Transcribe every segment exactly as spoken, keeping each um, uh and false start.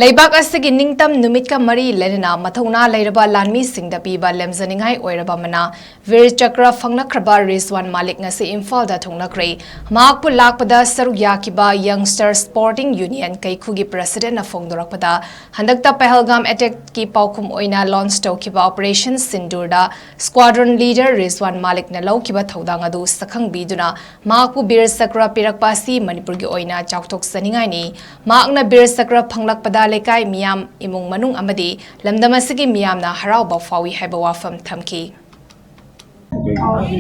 ꯂꯩꯕꯥꯛ ꯑꯁꯤꯒꯤ ꯅꯤꯡꯇꯝ ꯅꯨꯃꯤꯠꯀ ꯃꯔꯤ ꯂꯩꯅꯅ ꯃꯊꯧꯅꯥ ꯂꯩꯔꯕ ꯂꯥꯟꯃꯤꯁꯤꯡꯗ ꯄꯤꯕ ꯂꯦꯝꯖꯅꯤꯡꯉꯥꯏ ꯑꯣꯏꯔꯕ ꯃꯅꯥ ꯚꯤꯔ ꯆꯀ꯭ꯔ ꯐꯪꯂꯛꯈ꯭ꯔꯕ ꯔꯤꯖꯋꯥꯟ ꯃꯥꯂꯤꯛ ꯉꯁꯤ ꯏꯝꯐꯥꯜꯗ ꯊꯨꯡꯂꯈ꯭ꯔꯦ꯫ ꯃꯍꯥꯛꯄꯨ ꯂꯥꯛꯄꯗ ꯁꯔꯨꯛ ꯌꯥꯈꯤꯕ ꯌꯪꯁꯇꯔ ꯁ꯭ꯄꯣꯔꯇꯤꯡ ꯌꯨꯅꯤꯌꯟ ꯀꯩꯈꯨꯒꯤ ꯄ꯭ꯔꯁꯤꯗꯦꯟꯠꯅ ꯐꯣꯡꯗꯣꯔꯛꯄꯗ, ꯍꯟꯗꯛꯇ ꯄꯍꯜꯒꯥꯝ ꯑꯦꯇꯦꯛꯀꯤ ꯄꯥꯎꯈꯨꯝ ꯑꯣꯏꯅ ꯂꯣꯟꯆ ꯇꯧꯈꯤꯕ ꯑꯣꯄꯔꯦꯁꯟ ꯁꯤꯟꯗꯨꯔꯗ ꯁ꯭ꯀ꯭ꯋꯥꯗ꯭ꯔꯟ ꯂꯤꯗꯔ ꯔꯤꯖꯋꯥꯟ ꯃꯥꯂꯤꯛꯅ ꯂꯧꯈꯤꯕ ꯊꯧꯗꯥꯡ ꯑꯗꯨ ꯁꯛꯈꯪꯕꯤꯗꯨꯅ ꯃꯍꯥꯛꯄꯨ ꯕꯤꯔ ꯆꯀ꯭ꯔ ꯄꯤꯔꯛꯄ ꯑꯁꯤ ꯃꯅꯤꯄꯨꯔꯒꯤ ꯑꯣꯏꯅ ꯆꯥꯎꯊꯣꯛꯆꯅꯤꯡꯉꯥꯏꯅꯤ꯫ ꯃꯍꯥꯛꯅ ꯕꯤꯔ ꯆꯀ꯭ꯔ ꯐꯪꯂꯛꯄꯗ ꯂꯩꯀꯥꯏ ꯃꯤꯌꯥꯝ, ꯏꯃꯨꯡ ꯃꯅꯨꯡ ꯑꯃꯗꯤ ꯂꯝꯗꯝ ꯑꯁꯤꯒꯤ ꯃꯤꯌꯥꯝꯅ ꯍꯔꯥꯎꯕ ꯐꯥꯎꯏ ꯍꯥꯏꯕ ꯋꯥꯐꯝ ꯊꯝꯈꯤ꯫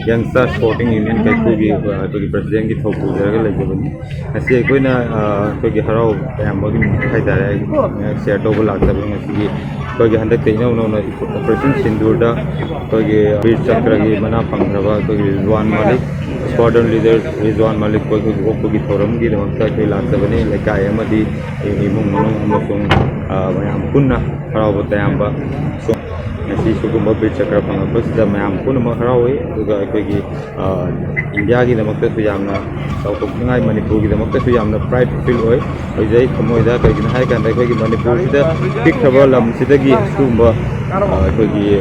ꯌꯪꯁꯇꯔ ꯁ꯭ꯄꯣꯔꯇꯤꯡ ꯌꯨꯅꯤꯌꯟ ꯀꯩꯈꯨꯒꯤ ꯑꯩꯈꯣꯏꯒꯤ ꯄ꯭ꯔꯁꯤꯗꯦꯟꯒꯤ ꯊꯧ ꯄꯨꯖꯔꯒ ꯂꯩꯖꯕꯅꯤ꯫ ꯉꯁꯤ ꯑꯩꯈꯣꯏꯅ ꯑꯩꯈꯣꯏꯒꯤ ꯍꯔꯥꯎ ꯇꯌꯥꯝꯕꯒꯤ ꯍꯥꯏꯇꯥꯔꯦ, ꯁꯤꯌꯔ ꯇꯧꯕ ꯂꯥꯛꯆꯕꯅꯤ꯫ ꯉꯁꯤꯒꯤ ꯑꯩꯈꯣꯏꯒꯤ ꯍꯟꯗꯛꯇ ꯏꯅꯧ ꯅꯧꯅ ꯑꯣꯄꯔꯦꯁꯟ ꯁꯤꯟꯗꯨꯔꯗ ꯑꯩꯈꯣꯏꯒꯤ ꯕꯤꯔ ꯆꯀ꯭ꯔꯒꯤ ꯃꯅꯥ ꯐꯪꯈ꯭ꯔꯕ ꯑꯩꯈꯣꯏꯒꯤ ꯔꯤꯖꯋꯥꯟ ꯃꯥꯂꯤꯛ, ꯁ꯭ꯀ꯭ꯋꯥꯗ꯭ꯔꯟ ꯂꯤꯗꯔ ꯔꯤꯖꯋꯥꯟ ꯃꯥꯂꯤꯛ ꯑꯩꯈꯣꯏꯒꯤ ꯑꯣꯛꯄꯒꯤ ꯊꯧꯔꯝꯒꯤꯗꯃꯛꯇ ꯑꯩꯈꯣꯏ ꯂꯥꯛꯆꯕꯅꯤ꯫ ꯂꯩꯀꯥꯏ ꯑꯃꯗꯤ ꯏꯃꯨꯡ ꯃꯅꯨꯡ ꯑꯃꯁꯨꯡ ꯃꯌꯥꯝ ꯄꯨꯟꯅ ꯍꯔꯥꯎꯕ ꯇꯌꯥꯝꯕ꯫ ꯉꯁꯤ ꯁꯤꯒꯨꯝꯕ ꯕꯤꯔ ꯆꯀ꯭ꯔ ꯐꯪꯂꯛꯄꯁꯤꯗ ꯃꯌꯥꯝ ꯄꯨꯝꯅꯃꯛ ꯍꯔꯥꯎꯏ꯫ ꯑꯗꯨꯒ ꯑꯩꯈꯣꯏꯒꯤ ꯏꯟꯗꯤꯌꯥꯒꯤꯗꯃꯛꯇꯁꯨ ꯌꯥꯝꯅ ꯆꯥꯎꯊꯣꯛꯅꯤꯡꯉꯥꯏ, ꯃꯅꯤꯄꯨꯔꯒꯤꯗꯃꯛꯇꯁꯨ ꯌꯥꯝꯅ ꯄ꯭ꯔꯥꯏꯗ ꯐꯤꯜ ꯑꯣꯏ, ꯑꯣꯏꯖꯩ ꯊꯃꯣꯏꯗ꯫ ꯀꯩꯒꯤꯅꯣ ꯍꯥꯏ ꯀꯥꯟꯗ ꯑꯩꯈꯣꯏꯒꯤ ꯃꯅꯤꯄꯨꯔꯁꯤꯗ ꯄꯤꯛꯈ꯭ꯔꯕ ꯂꯝꯁꯤꯗꯒꯤ ꯁꯤꯒꯨꯝꯕ ꯑꯩꯈꯣꯏꯒꯤ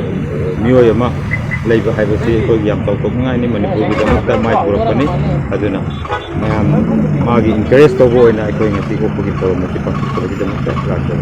ꯃꯤꯑꯣꯏ ꯑꯃ ꯂꯩꯕ ꯍꯥꯏꯕꯁꯤ ꯑꯩꯈꯣꯏꯒꯤ ꯌꯥꯝ ꯆꯥꯎꯊꯣꯛꯅꯤꯡꯉꯥꯏꯅꯤ, ꯃꯅꯤꯄꯨꯔꯒꯤꯗꯃꯛꯇ ꯃꯥꯏ ꯄꯨꯔꯛꯄꯅꯤ꯫ ꯑꯗꯨꯅ ꯃꯌꯥꯝ ꯃꯥꯒꯤ ꯏꯟꯀꯔꯦꯖ ꯇꯧꯕ ꯑꯣꯏꯅ ꯑꯩꯈꯣꯏ ꯉꯁꯤ ꯑꯣꯛꯄꯒꯤ ꯊꯧꯔꯝ ꯑꯁꯤ ꯄꯥꯡꯊꯣꯛꯆꯕꯒꯤꯗꯃꯛꯇ ꯂꯥꯛꯆꯕꯅꯤ꯫